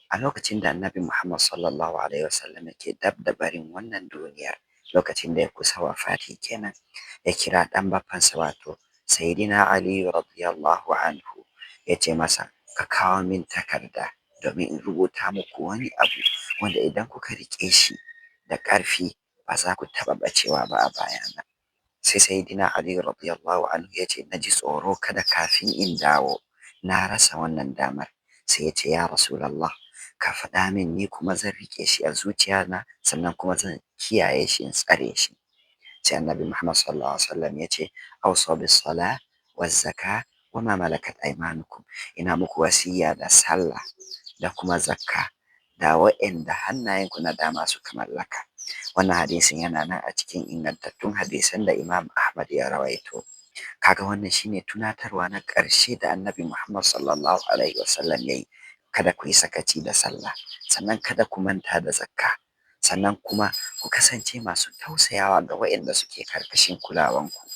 A lokacin da Annabi Muhammad sallallahu alaihi wasallam yake dab da barin wannan duniyar, lokacin da ya kusa wafati kenan, ya kira ɗan baffansa, wato Sayyidina Ali radiyallahu anhu, ya ce masa, "Ka kawo min takarda domin in rubuta muku wani abu wanda idan kuka riƙe shi da ƙarfi ba za ku taɓa ɓacewa ba a bayana." Sai Sayyidina Ali radiyallahu anhu ya ce, "Na ji tsoro kada kafin in dawo na rasa wannan damar." Sai ya ce, "Ya Rasulallah, ka faɗa min, ni kuma zan riƙe shi a zuciyana, sannan kuma zan kiyaye shi in tsare shi." Sai Annabi Muhammad sallallahu alaihi wasallam ya ce, "Awsa bis sala waz zaka wa ma malakat aymanukum." Ina muku wasiya da sallah da kuma zakka da wa'inda hannayenku na dama suka mallaka. Wannan hadisin yana nan a cikin ingantattun hadisan da Imam Ahmad ya rawaito. Kaga wannan shine tunatarwa na ƙarshe da Annabi Muhammad sallallahu alaihi wasallam ya yi: kada ku yi sakaci da sallah, sannan kada ku manta da zakka, sannan kuma ku kasance masu tausayawa ga waɗanda suke karkashin kulawanku.